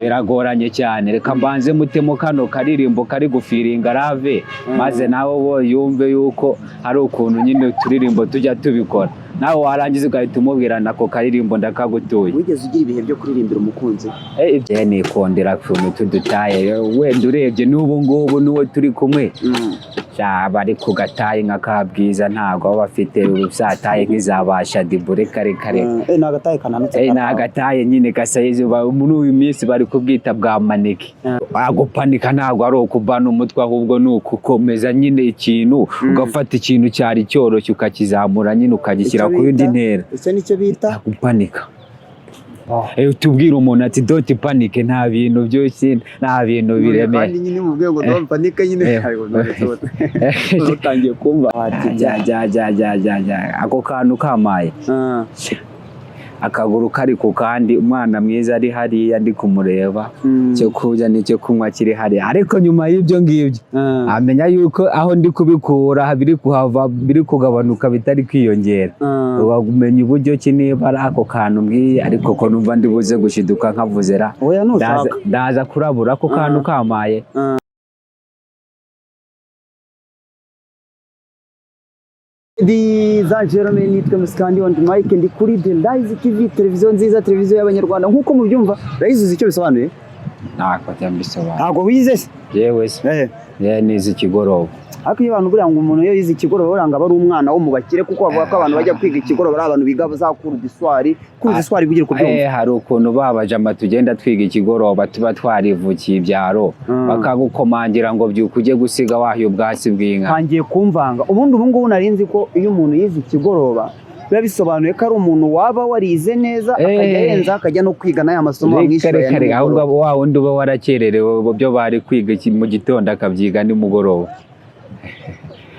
Biragoranye cyane. Reka mbanze mutemo kano karirimbo kari gufiringa rave, maze nawe bo yumve yuko hari ukuntu nyine uturirimbo tujya tubikora, nawe warangiza ugahita umubwira nako karirimbo ndakagutuye. Wigeze ugira ibihe byo kuririmbira umukunzi? Ibyo nikondera ukuntu tudutaye. Wenda urebye n'ubu ngubu n'uwo turi kumwe bari ku gataye nka kabwiza, ntabwo baba bafite zataye nk'izabasha dibure kare kare. Ni agataye kananutse. Ni agataye nyine gasayizi. Muri uyu minsi bari kubwita bwa maneke. Gupanika ntabwo ari ukubana umutwe, ahubwo ni ukukomeza nyine ikintu, ugafata ikintu cyari cyoroshye ukakizamura nyine, ukagishyira ku yindi ntera. Icyo nicyo bita gupanika. Tubwira umuntu ati: "Don't panic, nta bintu byose, nta bintu biremeye." Kandi nyine mu rwego don't panic nyine utangiye kumva. Jya jya jya jya jya jya, ako kantu kamaye akaguru kari ku kandi, umwana mwiza ari hariya ndi kumureba, icyo kurya n'icyo kunywa kiri hariya, ariko nyuma y'ibyo ngibyo amenya yuko aho ndi kubikura biri kuhava, biri kugabanuka, bitari kwiyongera. Wamenya uburyo ki niba ari ako kantu mbwiye, ariko ko numva ndi buze gushiduka nkavuze ra. Oya, nushaka. Ndaza kurabura ako kantu kamaye. Ladies and gentlemen, nitwe Musikandi on the mic, ndi kuri The Rise TV, televiziyo nziza, televiziyo y'Abanyarwanda nk'uko mubyumva. Rise, uzi icyo bisobanuye? Ntako mbisobanura. Ntabwo wize se? Yewe se, yewe nize ikigoroba. Ariko iyo abantu buriya ngo umuntu iyo yize ikigoroba, buriya ngo aba ari umwana wo mu bakire, kuko bavuga ko abantu bajya kwiga ikigoroba ari abantu biga za cours du soir. Cours du soir bugira kubyumva. Hari ukuntu babajama tugenda twiga ikigoroba tuba twarivukiye ibyaro, bakagukomangira ngo byuka ujye gusiga wahiye ubwatsi bw'inka. Ntangiye kumvanga. Ubundi ubu ngubu nari nzi ko iyo umuntu yize ikigoroba biba bisobanuye ko ari umuntu waba warize neza, akajya arenza, akajya no kwiga n'aya masomo Reka bamwishyura ya reka reka, ahubwo nimugoroba. wa wundi uba warakererewe byo bari kwiga mu gitondo akabyiga nimugoroba.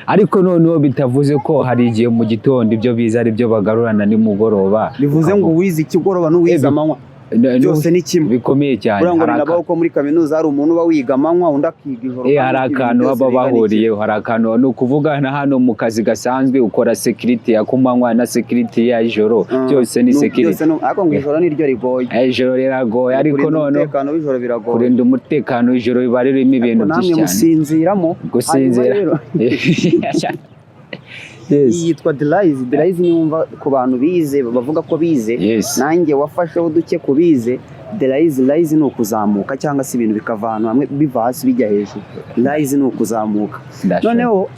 Ariko noneho bitavuze ko hari igihe mu gitondo ibyo biza ari byo bagarurana nimugoroba. Bivuze ngo uwize ikigoroba n'uwize amanywa byose ni kimwe. Bikomeye cyane. Buriya ngo Hari binabaho ko muri kaminuza hari umuntu uba wiga amanywa, undi akiga ijoro, kandi hari ibintu akantu byose baba biga ni kimwe. bahuriyeho. Hari akantu, ni ukuvuga na hano mu kazi gasanzwe ukora security ya kumanywa na security ya ijoro, byose ni security. Byose ariko ngo ijoro niryo rigoye. Ijoro riragoye, ariko Kurinda noneho umutekano w'ijoro biragoye. Kurinda umutekano w'ijoro biba ririmo ibintu Ariko namwe byinshi cyane. musinziramo. Gusinzira. Hanyuma rero, iyi yitwa The Rise. The Rise niwumva ku bantu bize bavuga ko bize, nanjye wafasheho duke ku bize, The Rise, Rise ni ukuzamuka cyangwa se ibintu bikava ahantu hamwe, biva hasi bijya hejuru. Rise ni ukuzamuka. Noneho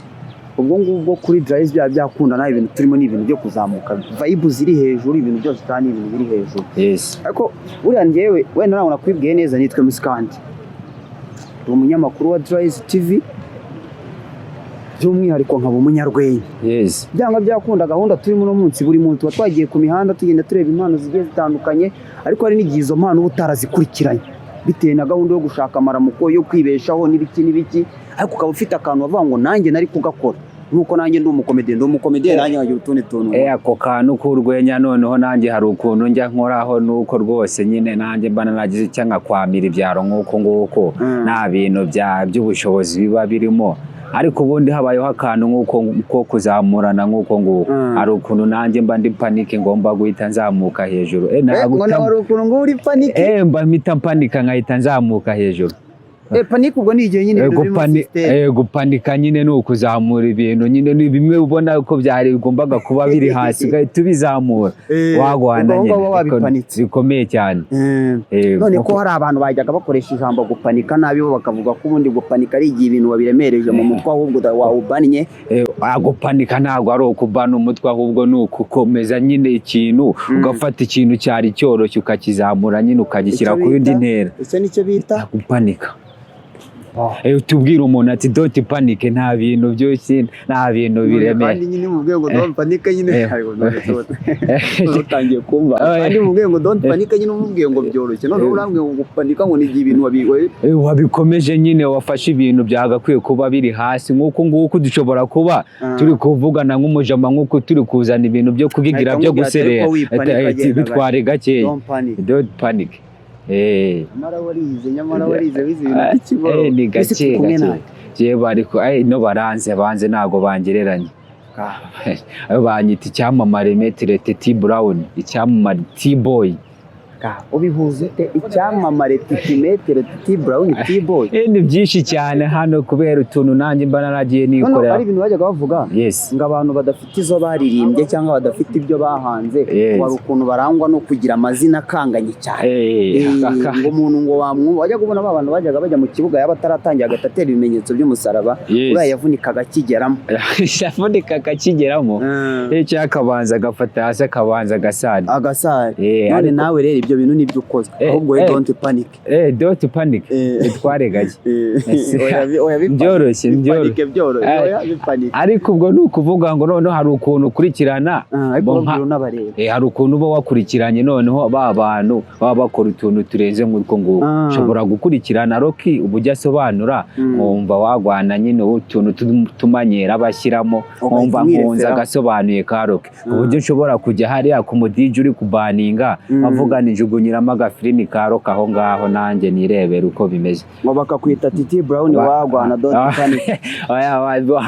ubwo ngubwo kuri The Rise byaba byakunda, nawe ibintu turimo ni ibintu byo kuzamuka, vibe ziri hejuru, ibintu byose kandi ni ibintu biri hejuru. Ariko buriya njyewe wenda ntabwo nakwibwiye neza, nitwe Musikandi, ndi umunyamakuru wa The Rise TV, by'umwihariko nkaba umunyarwenya. Byanga byakunda, gahunda turimo uno munsi, buri muntu tuba twagiye ku mihanda, tugenda tureba impano zigiye zitandukanye, ariko hari n'igihe izo mpano uba utarazikurikiranye bitewe na gahunda yo gushaka amaramuko yo kwibeshaho n'ibiki n'ibiki, ariko ukaba ufite akantu bavuga ngo nanjye nari kugakora, nk'uko nanjye ndi umukomediye, ndi umukomediye, nanjye nkagira utundi tuntu. Ako kantu k'urwenya, noneho nanjye hari ukuntu njya nkoraho, nuko rwose nyine nanjye mba naragize icyo nkakwamira ibyaro nk'uko nguko, nta bintu by'ubushobozi biba birimo, ariko ubundi habayeho akantu nk'uko ko kuzamurana nk'uko nguko, hari ukuntu nanjye mba ndi panic, ngomba guhita nzamuka hejuru. Ngo nawe hari ukuntu ngo uri panic? Mba mpita mpanika, nkahita nzamuka hejuru. Panic ubwo ni igihe nyine ibintu biri muri system. Gupanika nyine ni ukuzamura ibintu nyine, ni bimwe ubona ko byari bigombaga kuba biri hasi, ugahita ubizamura wagwana ubwo nyine. ngubwo wabipanitse. Bikomeye cyane. None ko hari abantu bajyaga bakoresha ijambo gupanika nabi, bo bakavuga ko ubundi gupanika ari igihe ibintu wabiremereje mu mutwe, ahubwo wawubannye. Gupanika ntabwo ari ukubana umutwe, ahubwo ni ukukomeza nyine ikintu, ugafata ikintu cyari cyoroshye ukakizamura nyine, ukagishyira Icyo ku yindi bita ntera. Icyo nicyo bita gupanika. Tubwira umuntu ati: "Don't panic, nta bintu byose, nta bintu biremeye." Kandi nyine mu rwego don't panic nyine utangiye kumva. Kandi mu rwego don't panic nyine umubwiye ngo byoroshye, none urambwiye ngo gupanika ngo ni igihe ibintu Wabikomeje nyine, wafashe ibintu byagakwiye kuba biri hasi nk'uku nguku, dushobora kuba turi kuvugana nk'umujama, nk'uku turi kuzana ibintu byo kugigira Nkahita byo nkubwira ati, guserera. "Ariko wipanika, genda Bitware gakeya. Don't panic." Don't panic. Nyamara warize, nyamara warize, wize ibintu by'ikigoroba. Ni Ese gake turi kumwe gake. nawe? Jewe bariko no baranze banze, ntago bangereranya. Ayo banyita icyamamare, Maître Teti Brown, icyamamare T-boy. Ubihuza ute icyamamare Titi Metero, Titi Brown, T-Boy? Ni byinshi cyane hano kubera utuntu nanjye mba naragiye Noneho nikorera. ari ibintu bajyaga bavuga ngo abantu badafite izo baririmbye cyangwa badafite ibyo bahanze, wari ukuntu barangwa no kugira amazina akanganye cyane. Ngo umuntu ngo wamwumva, wajyaga ubona ba bantu bajyaga bajya mu kibuga, yaba ataratangiye agahita atera ibimenyetso by'umusaraba, uriya yavunikaga akigeramo. Yavunika akakigeramo, cyangwa akabanza agafata hasi, akabanza agasari. Agasari. None nawe rero ibyo bintu nibyo ukoze, ahubwo we don't panic. Don't panic. Bitware gake. Oya, Byoroshye, bipanike byoroshye. Oya, bipanike. Ariko ubwo ni ukuvuga ngo noneho hari ukuntu ukurikirana, Ariko bo babwira unabareba. Hari ukuntu uba wakurikiranye, noneho ba bantu baba bakora utuntu turenze nk'utwo nguko. Ushobora gukurikirana Rocky uburyo asobanura, nkumva wagwana nyine utuntu tumanyera bashyiramo, Ugahita nkumva nkunze umwireferaho. agasobanuye ka Rocky, ku buryo nshobora kujya hariya ku mudije uri kubaninga, avuga njugunyiramo agafilimi ka Rocky aho ngaho, nanjye nirebera uko bimeze. Ngo bakakwita Titi Brown, wagwana, don't panic. Oya,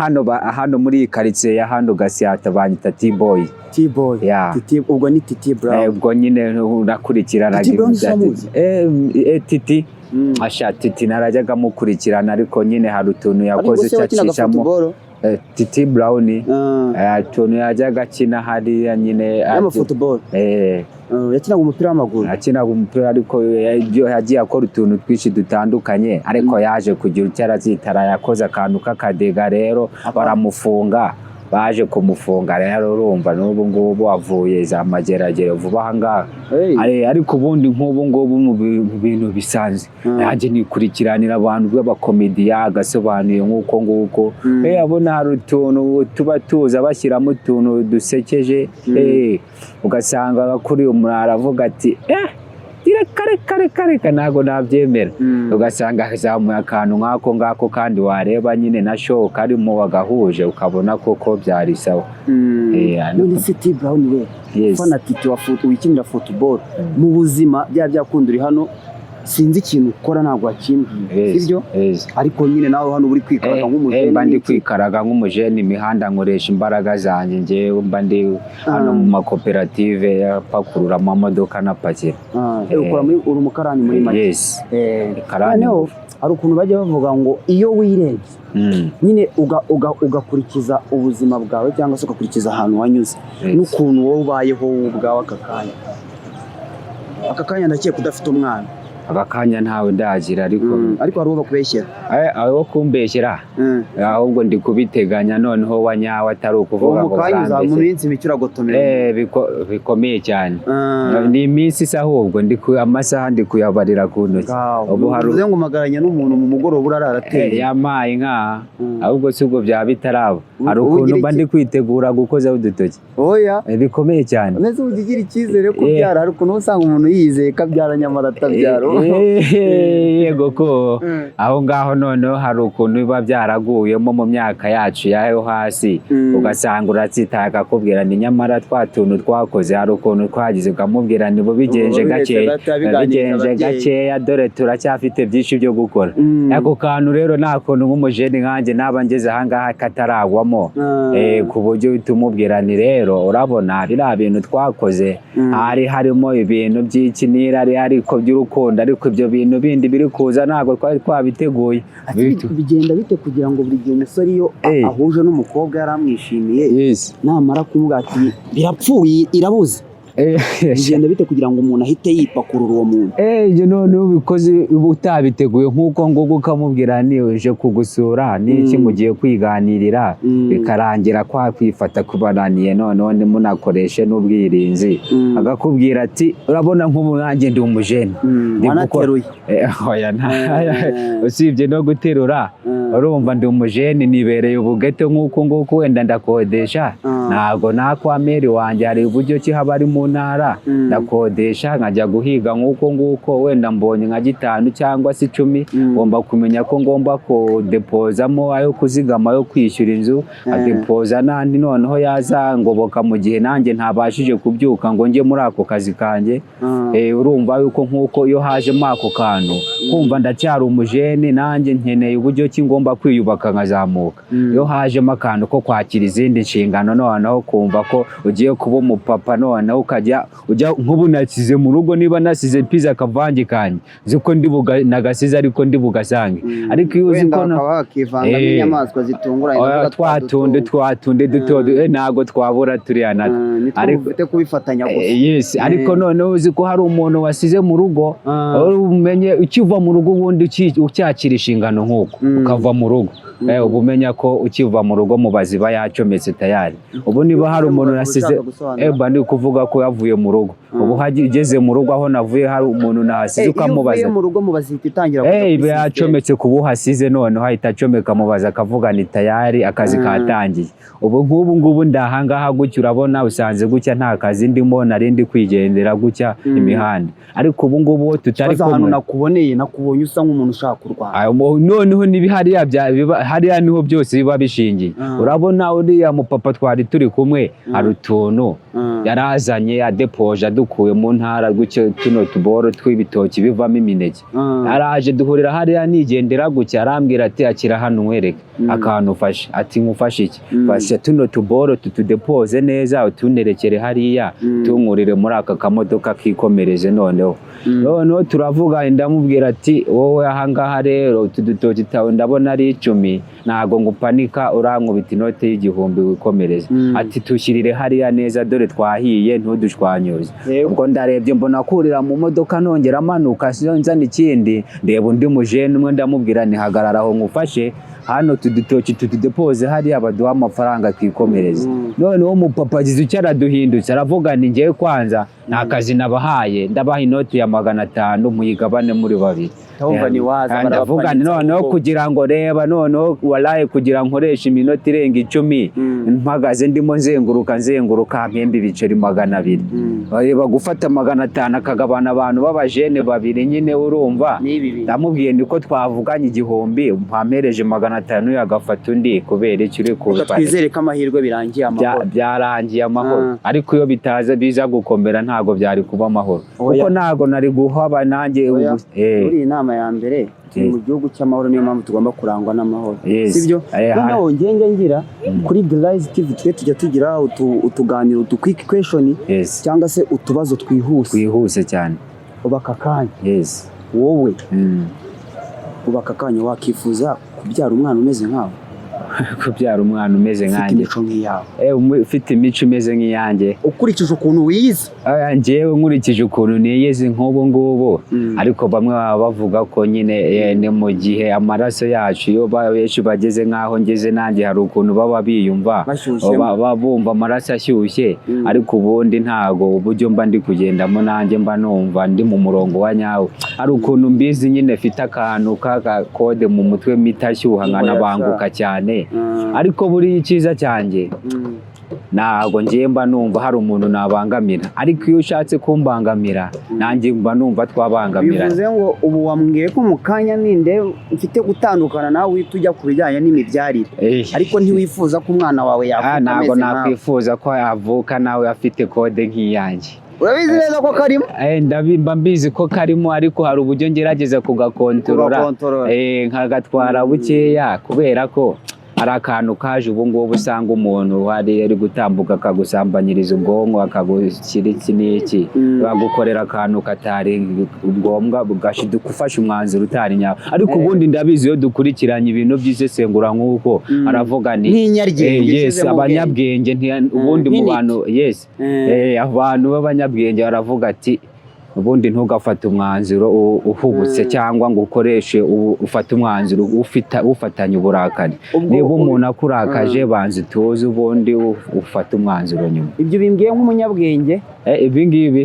hano muri iyi karitsiye ya hano Gasyata banyita T-Boy. T-Boy. Yeah. Titi, ubwo ni Titi Brown. Ubwo nyine urakurikirana. Titi Brown uramuzi? Titi, asha Titi narajyaga mukurikirana, ariko nyine hari utuntu Ariko yakoze se wakinaga cyacishamo. football? Titi Brown, utuntu yajyaga akina hariya nyine. Y'amafutuboro. Yakinaga umupira w'amaguru. Akinaga umupira, ariko ibyo yagiye akora utuntu twinshi dutandukanye, ariko yaje kugira icyo arazitara, yakoze akantu k'akadega rero baramufunga. Baje kumufunga rero, urumva n'ubu ngubu avuye za Mageragere vuba aha ngaha. Hey. Ariko ubundi nk'ubu ngubu mu bintu bisanzwe, nanjye nikurikiranira abantu b'abakomediya agasobanuye nk'uko nguko. Abona hari utuntu tuba tuza bashyiramo utuntu dusekeje, ugasanga kuri umuntu aravuga ati reka reka reka reka, ntabwo nabyemera. Ugasanga azamuye akantu nk'ako ngako, kandi wareba nyine na show karimo wagahuje, ukabona koko byari sawa. None se T Brown we, ufana Titi wa wikinira football, mu buzima bya byakunda uri hano, sinzi ikintu ukora, ntabwo wakimbwiye, sibyo? Yes. Ariko nyine nawe hano uri kwikaraga nk'umujene Mba ndi n'iki? kwikaraga nk'umujene, imihanda nkoresha imbaraga zanjye. Njyewe mba ndi hano mu makoperative yapakurura amamodoka anapakira. Ukora muri, uri umukarani muri make? Yes. Karani. Noneho hari ukuntu bajya bavuga ngo iyo wirebye nyine ugakurikiza ubuzima bwawe cyangwa se ugakurikiza ahantu wanyuze n'ukuntu wowe ubayeho wowe ubwawe aka kanya, ndakeka udafite umwana. Aka kanya ntawe ndagira, ariko Ariko hari uwo bakubeshyera. Aho kumbeshyera, ahubwo ndi kubiteganya noneho wa nyawe, atari ukuvuga Uwo ngo mu kanya uzaba mu barambeshye. minsi mike uragotomera. Bikomeye cyane. Ni iminsi isa, ahubwo ndi amasaha ndi kuyabarira ku ntoki. Ngaho. Ubu hari Bivuze ngo umagaranye n'umuntu mu mugoroba urarara ateye. Yampaye inka. Ahubwo si ubwo byaba bitaraba, hari Ubu ukuntu ugira mba iki? ndi kwitegura gukozaho udutoki. Oya. Bikomeye cyane. Mbese ujya ugira icyizere ko ubyara? Hari ukuntu usanga umuntu yizeye ko abyara nyamara atabyara. Yego ko aho ngaho noneho hari ukuntu biba byaraguyemo mu myaka yacu yayo hasi, ugasanga uratsitaye akakubwira ni nyamara twa tuntu twakoze hari ukuntu twagize, ukamubwira ni bubigenje Ubu gakeya, gato, abiganiriza bigenje ababyeyi. gakeya, dore turacyafite byinshi byo gukora. Ako kantu rero nta kuntu nk'umujeni nkanjye naba ngeze ahangaha kataragwamo. Ku buryo uhita umubwira ni rero urabona biriya bintu twakoze, hari harimo ibintu by'iki n'irari ariko by'urukundo, ariko ibyo bintu bindi biri kuza ntabwo twari twabiteguye. Ati, bigenda bite kugira ngo buri gihe umusore iyo ahuje n'umukobwa yaramwishimiye, namara kumubwira ati birapfuye irabuze, bigenda bite kugira ngo umuntu ahite yipakurura uwo muntu? Ibyo noneho ubikoze uba utabiteguye nk'uko nguko, ukamubwira ni uje kugusura n'iki, mugiye kwiganirira, bikarangira kwa kwifata kubananiye, noneho ntimunakoreshe n'ubwirinzi, agakubwira ati urabona nk'ubu nanjye ndi umujene. Ndi Wanateruye. Oya, usibye no guterura, urumva ndi umujene, nibereye ubugete nk'uko nguko, wenda ndakodesha, ntabwo nakwa meri wanjye, hari uburyo ki haba ari mu ntara, ndakodesha nkajya guhiga nk'uko nguko, wenda mbonye nka gitanu cyangwa se 10, ngomba kumenya ko ngomba kudepozamo ayo kuzigama ayo kwishyura inzu, adepoza n'andi noneho yazangoboka mu gihe nanjye ntabashije kubyuka ngo njye muri ako kazi kanjye. Urumva yuko nk'uko iyo hajemo ako kantu kumva ndacyari umujene, nanjye nkeneye uburyo ki ngomba ngomba kwiyubaka nkazamuka. Iyo hajemo akantu ko kwakira izindi nshingano, noneho kumva ko ugiye kuba umupapa, noneho ukajya ujya nk'ubu nasize mu rugo, niba nasize piza akavange kanjye, nzi ko ndi nagasize ariko ndi bugasange. Ariko iyo uzi Wenda ko hakaba hakivangamo inyamaswa zitunguranye, Oya, ndavuga twa tundi dutungo. Twa tundi duto ntago twabura turiya natwo. Nitwo mufite kubifatanya gusa. Yes, ariko noneho uzi ko hari umuntu wasize mu rugo, umenye ukiva mu rugo ubundi ucyakira inshingano nk'uko ukava mu rugo, uba umenya ko ukiva mu rugo mubazi iba yacometse tayari. Ubu niba hari umuntu nasize Ushaka gusobanura? Mba ndi kuvuga ko yavuye mu rugo. Ubu ugeze mu rugo aho navuye hari umuntu nahasize, Iyo ukamubaza uvuye mu rugo mubazi ihita itangira kujya kuri iba system. yacometse ku uhasize, noneho ahita acomeka mubaza akavuga ni tayari, akazi katangiye. Ubu nk'ubu ngubu ndahangaha gutya, urabona usanze gutya nta kazi ndimo, nari ndi kwigendera gutya imihanda, ariko ubu ngubu tutari Kibazo, ahantu kumwe. nakuboneye, nakubonye usa nk'umuntu ushaka kurwana. Ayo, noneho nibi hariya hariya niho byose biba bishingiye. Urabona uriya mupapa twari turi kumwe, hari utuntu yarazanye adepoje adukuye mu ntara gutyo, tuno tuboro tw'ibitoki bivamo imineke. Araje duhurira hariya nigendera gutya, arambwira ati: "Akira hano nkwereke akantu ufashe." Ati: "Nkufashe iki?" "Fashe tuno tuboro tutudepoze neza, utunerekere hariya, tunkurire muri aka kamodoka kikomereze." Noneho turavuga, ndamubwira ati: "Wowe ahangaha rero utu dutoki tawe ndabona ari 10, ntago ngupanika, urankubita inote y'1000 wikomereze." Ati: "Tushyirire hariya neza, dore twahiye, ntudushwanyuze." Ubwo ndarebye mbona kurira mu modoka, nongera amanuka nzana ikindi, ndeba undi mujene umwe, ndamubwira nti: "Hagarara aho nkufashe hano, tudutoki tutudepoze hariya baduha amafaranga twikomereze." Noneho umupapa agize icyo araduhindutse, aravuga ni: "Ngewe kwanza nta kazi nabahaye, ndabaha inoti ya 500 muyigabane muri babiri." Ndumva ni waza. Ndavuga nti barabapanitse noneho ahubwo. Kugira ngo reba noneho walayi, kugira nkoreshe iminota irenga 10 mpagaze ndimo nzenguruka nzenguruka, mpemba ibiceri 200. Reba gufata 500 akagabana abantu b'abajene babiri nyine, urumva. N'ibi bintu. Ndamubwiye niko twavuganye 1000, mpampereje 500 agafata undi, kubera icyo uri Reka kubifata. twizere ko amahirwe birangiye amahoro. Byarangiye amahoro, ariko iyo bitaza biza gukomera ntabwo byari kuba amahoro, Oya. kuko ntabwo nari guhaba nanjye Oya. ubu Muri iyi nama ya mbere turi mu gihugu cy'amahoro, niyo mpamvu tugomba kurangwa n'amahoro. Sibyo? Noneho ngenge ngira kuri The Rise TV twe tujya tugira utuganiro, utu quick question cyangwa se utubazo twihuse. Twihuse cyane. Ubu aka kanya, wowe ubu aka kanya wakifuza kubyara umwana umeze nkawe? Kubyara umwana umeze Ufite nkanjye? imico nk'iyawe. Ufite imico imeze nk'iyanjye. Ukurikije ukuntu wiyizi. Aya, njyewe nkurikije ukuntu niyizi nk'ubu ngubu, ariko bamwe baba bavuga ko nyine ni mu gihe amaraso yacu iyo benshi bageze nk'aho ngeze nanjye, hari ukuntu baba biyumva Bashyushye. baba bumva amaraso ashyushye. Ariko ubundi ntago uburyo mba ndi kugendamo nanjye mba numva ndi mu murongo wa nyawo. Hari ukuntu mbizi nyine mfite akantu k'agakode mu mutwe mpita ashyuha nkanabanguka cyane. Ariko buriya icyiza cyanjye, ntabwo ngiye mba numva hari umuntu nabangamira, ariko iyo ushatse kumbangamira nanjye mba numva twabangamira. Bivuze ngo ubu wambwiye ko mu kanya ninde mfite gutandukana nawe uhita ujya ku bijyanye n'imibyarire, ariko ntiwifuza ko umwana wawe yavuka Ntabwo ameze nkawe? nakwifuza ko yavuka nawe afite kode nk'iyanjye. Urabizi neza ko karimo? Mba mbizi ko karimo, ariko hari uburyo ngerageza kugakontorora. Kugakontorora. Nkagatwara bukeya, kubera ko hari akantu kaje ubu ngubu usanga umuntu hari ari gutambuka akagusambanyiriza ubwonko, akagushyira iki n'iki, bagukorera akantu katari ngombwa, ugashiduka ufashe umwanzuro utari nyawo. Ariko ubundi ndabizi, iyo dukurikiranye ibintu by'isesengura nk'uko aravuga ni Nk'inyaryenge Yes, ishyizemo ubwenge. abanyabwenge ubundi mu Nk'intiti. bantu, yes. Abantu b'abanyabwenge baravuga ati: "Ubundi ntugafate umwanzuro uhubutse cyangwa ngo ukoreshe ufate umwanzuro ufatanye uburakari." Niba umuntu akurakaje, banza utuze, ubundi ufate umwanzuro nyuma. Ibyo bimbwiye nk'umunyabwenge. Ibi ngibi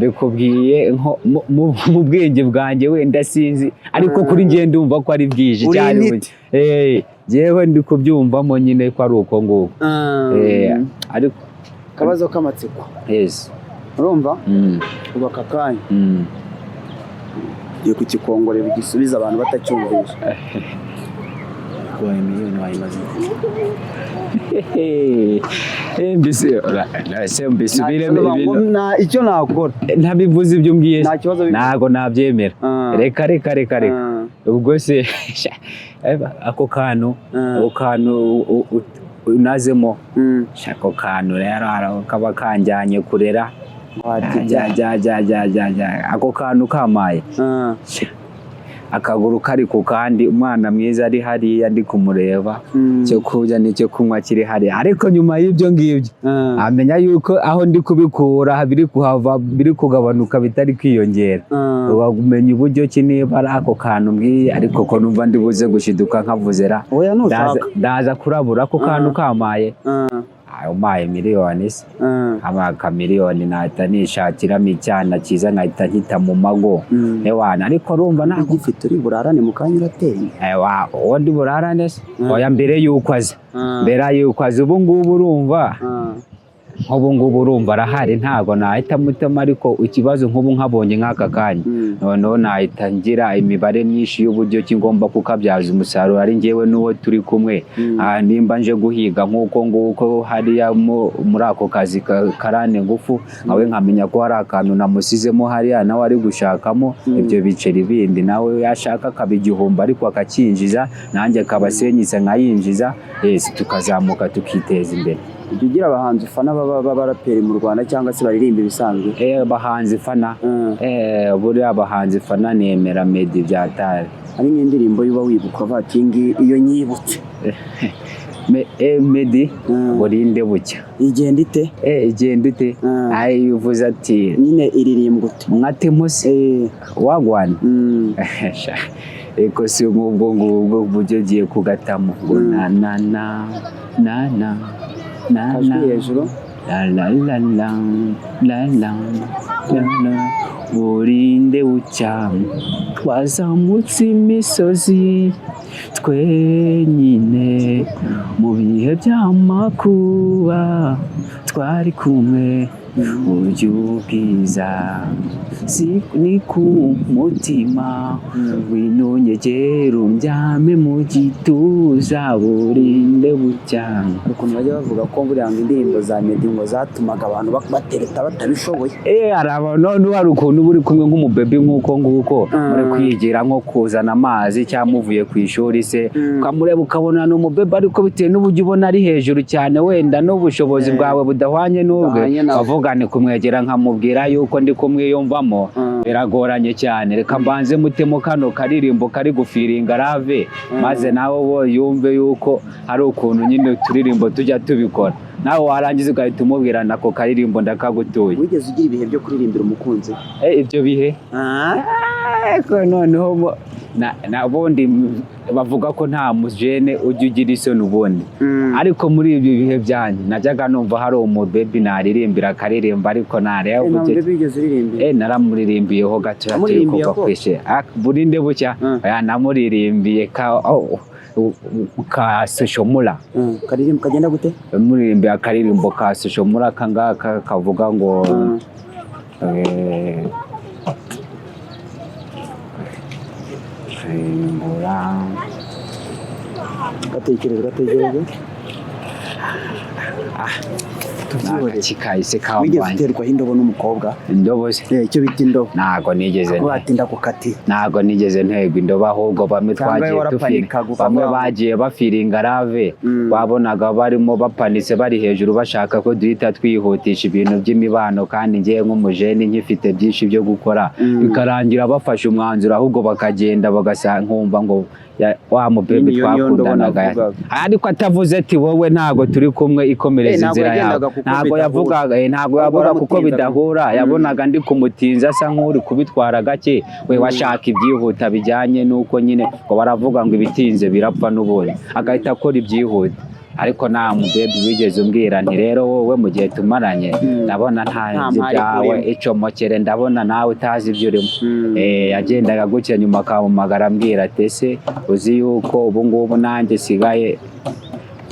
bikubwiye nko mu bwenge bwanjye, wenda sinzi, ariko kuri njye ndumva ko ari bwije Uri cyane. intiti. Njyewe ndi kubyumvamo nyine ko ari uko nguko. Ariko Akabazo k'amatsiko. Yes. Urumva, ubu aka kanya ugiye kukikongorera ugisubiza abantu batacyumvisha. Guhaye miliyoni wayimaze? Mbese mbisubiremo ibintu? Icyo nakora Ntabivuze ibyo umbwiye. Nta kibazo Ntago nabyemera. Reka reka reka reka. Ubwo se ako kantu, ako kantu unazemo, ako kantu rero kaba kanjyanye kurera. Ako kantu kamaye akaguru kari ku kandi, umwana mwiza ari hariya ndi kumureba, cyo kurya n'icyo kunywa kiri hariya. Ariko nyuma y'ibyo ngibyo amenya yuko aho ndi kubikura biri kuhava, biri kugabanuka, bitari kwiyongera. Umenya uburyo ki niba ari ako kantu mbwiye, ariko ko numva ndi buze gushiduka nkavuze ra. Oya, nushaka. Ndaza kurabura ako kantu kamaye. Umpaye miliyoni se, akamiliyoni nahita nishakiramo icyana cyiza, nkahita nkita mu mago. Ewana, ariko urumva ntabwo ugifite uri burarane mu kanya urateye. Ewa, uwo ndi burarane se? Oya, mbere yuko aza, mbere yuko aza, ubu ngubu urumva, nk'ubu ngubu urumva arahari, ntabwo nahita mutema. Ariko ikibazo nk'ubu nkabonye nk'aka kanya, noneho nahita ngira imibare myinshi y'uburyo ki ngomba kukabyaza umusaruro, ari njyewe n'uwo turi kumwe. Nimba nje guhiga nk'uko nguko hariya muri ako kazi karane ngufu, nawe nkamenya ko hari akantu namusizemo hariya, nawe ari gushakamo ibyo biceri bindi, nawe yashaka akaba igihumbi ariko akacyinjiza, nanjye akaba asenyitse nkayinjiza, yes, tukazamuka tukiteza imbere. Ujya ugira abahanzi ufana b'abaraperi mu Rwanda cyangwa se baririmba ibisanzwe? Abahanzi fana, buriya abahanzi fana nemera Meddy byatari. Hari nk'indirimbo yuba wibuka ukavuga ati iyi ngiyi iyo nyibutse. Meddy, burinde bucya. Igenda ite? Igenda ite? Ayi uvuze ati Nyine iririmbwa ute? Mwate musi wagwana. Eko si nk'ubwo ngubwo buryo ugiye kugatamo ngo na na na na na na Kajwi na hejuru. La la la la la la la la, burinde bucya twazamutse imisozi twenyine, mu bihe by'amakuba twari kumwe, burya ubwiza si ni ku mutima, winunyegera undyame mu gituza, burinde bucya. Hari ukuntu bajya bavuga ko buriya ngo indirimbo za Meddy ngo zatumaga abantu batereta batabishoboye. Hari abantu, noneho hari ukuntu uba uri kumwe nk'umubebi nk'uko nguko, muri kwigira nko kuzana amazi cyangwa muvuye ku ishuri se, ukamureba ukabona ni umubebe, ariko bitewe n'uburyo ubona ari hejuru cyane, wenda n'ubushobozi bwawe budahwanye n'ubwe, Budahwanye nawe. ukavuga ni kumwegera nkamubwira yuko ndi kumwiyumvamo biragoranye cyane, reka mbanze mutemo kano karirimbo kari gufiringa rave, maze nawe bo yumve yuko hari ukuntu nyine uturirimbo tujya tubikora, nawe warangiza ugahita umubwira nako karirimbo ndakagutuye. Wigeze ugira ibihe byo kuririmbira umukunzi? Ibyo bihe, ariko noneho na ubundi bavuga ko nta mujene ujya ugira isoni ubundi, ariko muri ibyo bihe byanjye najyaga numva hari umubebi naririmbira akaririmba, ariko nareba Nta uburyo mubebi wigeze uririmbira? Naramuririmbiyeho gato turi Wamuririmbiye kuva ko? kwishe. Burinde bucya. Oya, namuririmbiye ka oh, ka soshomura. Karirimbo kagenda gute? Namuririmbiye akaririmbo ka soshomura kangaka kavuga ngo Fungura. Gatekereze, gatekereze. Tubyihorere. Nagaki kahise Wigeze kambanye. uterwaho indobo n'umukobwa? Indobo se? Icyo bita indobo. Ntago nigeze Kuba watinda gukati. Ntago nigeze nterwa indobo, ahubwo bamwe Cyangwa twagiye warapanikaga tufira ukavuga bamwe bagiye bafiringa rave, wabonaga barimo bapanitse bari hejuru bashaka ko duhita twihutisha ibintu by'imibano, kandi ngewe nk'umujeni nkifite byinshi byo gukora, bikarangira bafashe umwanzuro ahubwo bakagenda bagasa nkumva ngo wa mubebe Iyo niyo ndobo twakundanaga navugaga. Ariko atavuze ati wowe ntago turi kumwe, ikomereza Ntabwo inzira yawe. yagendaga kuko Ntabwo bidahura. yavugaga, ntabwo Ahubwo yavuga kuko waramutinzaga. bidahura. Yabonaga ndi kumutinza asa nk'uri kubitwara gake, we washaka ibyihuta bijyanye n'uko nyine ngo baravuga ngo ibitinze birapfa n'ubundi, agahita akora ibyihuta. Ariko nta mubebi wigeze umbwira nti rero wowe mu gihe tumaranye ndabona Nta ntazi mpari ibyawe, kurimo. icomokere, ndabona nawe utazi ibyo urimo. Yagendaga gutya, nyuma akampamagara ambwira ati ese uzi yuko ubu ngubu nanjye sigaye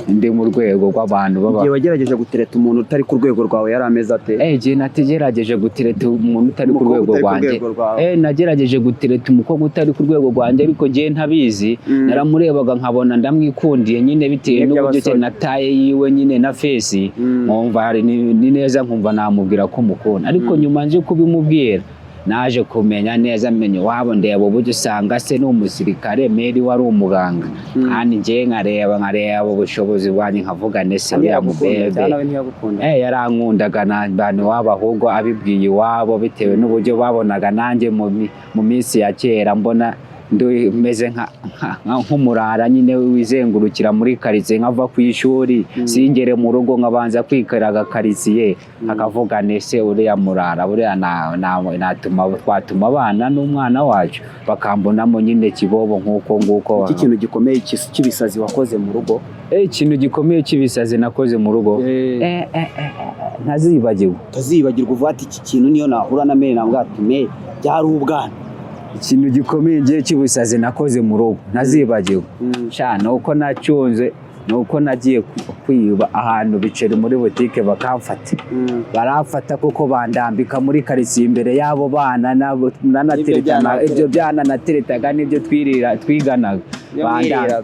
ndi mu rwego rw'abantu baba Igihe wagerageje gutereta umuntu utari ku rwego rwawe yari ameze ate? Igihe nategerageje gutereta umuntu utari ku Umukobwa rwego utari ku rwanjye. rwego rwawe. Nagerageje gutereta umukobwa utari ku rwego rwanjye, ariko njyewe ntabizi. Naramurebaga nkabona ndamwikundiye nyine bitewe Nk'iby'abasore. n'uburyo cye na taye yiwe nyine na fesi, nkumva hari ni neza, nkumva namubwira ko mukunda, ariko nyuma nje kubimubwira Naje kumenya neza, menya iwabo, ndeba uburyo usanga se ni umusirikare, mère wari umuganga, kandi njye nkareba ubushobozi bwanjye, nkavuga nese uriya Ntiyagukunda mubebe. Cyangwa nawe ntiyagukunda? Yarankundaga na iwabo, ahubwo abibwiye iwabo bitewe n'uburyo babonaga nanjye mu minsi ya kera mbona meze nk'umurara nyine wizengurukira muri karitsiye, nkava ku ishuri singere mu rugo, nkabanza kwikorera agakaritsiye, akavuga nese uriya murara buriya natuma twatuma abana n'umwana wacu, bakambonamo nyine kibobo nk'uko nguko. Iki kintu gikomeye cy'ibisazi wakoze mu rugo? Ikintu gikomeye cy'ibisazi nakoze mu rugo, ntazibagirwa. Utazibagirwa, uvuga ati: "Iki kintu niyo nahura na mère nambwira ati: 'Mère, byari ubwana.'" Ikintu gikomeye ngiye cy'ubusazi nakoze mu rugo ntazibagirwa, sha, ni uko nacunze, ni uko nagiye kwiba ahantu biceri muri butike, bakamfata. Baramfata kuko bandambika muri karitsiye imbere y'abo bana nanateretana. Ibyo byana. Ibyo byana nateretaga n'ibyo twirira twiganaga. Ibyo mwiriraga.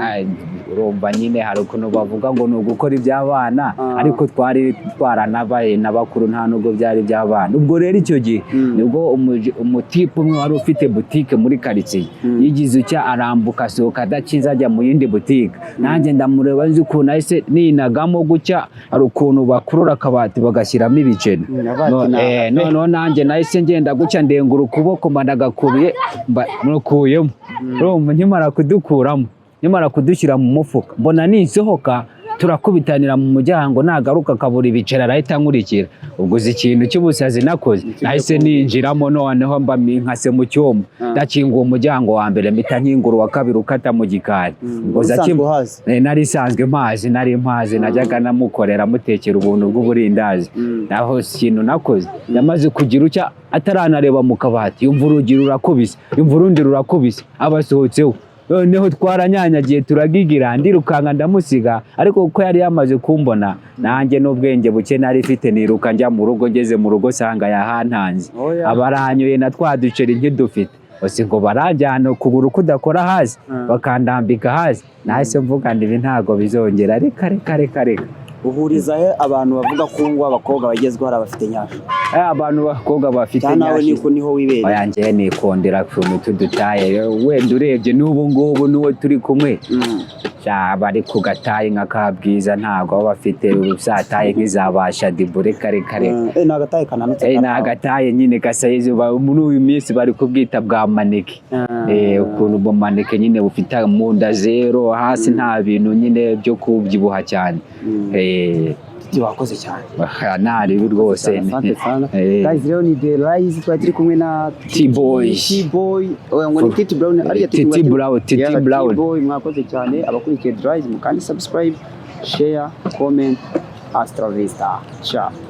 Ay, urumva nyine hari ukuntu bavuga ngo ni ugukora iby'abana, ariko twari twaranabaye n'abakuru, nta nubwo byari iby'abana. Ubwo rero icyo gihe nibwo umutipe umwe wari ufite butike muri karitsiye yigize icyo arambuka, asohoka adakinze, ajya mu yindi butike. Nanjye ndamureba, nzi ukuntu ahise ninagamo gutya, hari ukuntu bakurura akabati bagashyiramo ibiceri. Abati Noneho nanjye nahise ngenda gutya, ndengura ukuboko, mba ndagakubiye, mba mukuyemo. Urumva nkimara kudukuramo, nkimara kudushyira mu mufuka, mbona ninsohoka turakubitanira mu muryango, nagaruka akabura ibiceri arahita ankurikira. Ubwo uzi ikintu cy'ubusazi nakoze? Nahise ninjiramo, noneho mba nkase mu cyumba, ndakinguye umuryango wa mbere, mpita nkingura uwa kabiri ukata mu gikari. Ubwo Usanzwe uhazi? Nari isanzwe mpazi, nari mpazi, najyaga namukorera, mutekera ubuntu bw'uburindazi. Naho ikintu nakoze, yamaze kugira utya ataranareba mu kabati, yumva urugi rurakubise, yumva urundi rurakubise, abasohotseho. Noneho twaranyanyagiye, turagigira, ndirukanka ndamusiga. Ariko kuko yari yamaze kumbona, nanjye n'ubwenge buke nari mfite, niruka njya mu rugo. Ngeze mu rugo sanga yahantanze. Oya. Abaranyoye na twa duceri nkidufite bose, ngo baranjyana ukuguru kudakora hasi, bakandambika hasi. Nahise mvuga ngo ibi ntabwo bizongera, reka reka reka reka. Uhuriza he abantu bavuga ko ngo abakobwa bagezweho ari abafite nyasho? Abantu b'abakobwa bafite Cyangwa nawe nyashi? Niko niho wibereye? Oya, njyewe nikondera utuntu tudutaye. Wenda urebye n'ubu ngubu n'uwo turi kumwe, sha, bari ku gataye nka kabwiza, ntabwo baba bafite urusataye nk'iza Shadibu, reka reka reka. Ni agataye kananutse. Ni agataye nyine gasayizi, muri uyu minsi bari kubwita bwa maneke. Ukuntu bu maneke nyine bufite mu nda zero hasi, nta bintu nyine byo kubyibuha cyane. Titi, wakoze cyane. Naribi rwose. Asante sana. Eh. Guys, rero ni The Rise, twari turi kumwe na T-Boy. T-Boy. Oya, ngo ni Titi Brown ariya? Titi Brown, Titi Yeah, Brown. T-Boy, mwakoze cyane. Abakurikiye The Rise, mukandi subscribe, share, comment. Hasta la vista, ciao.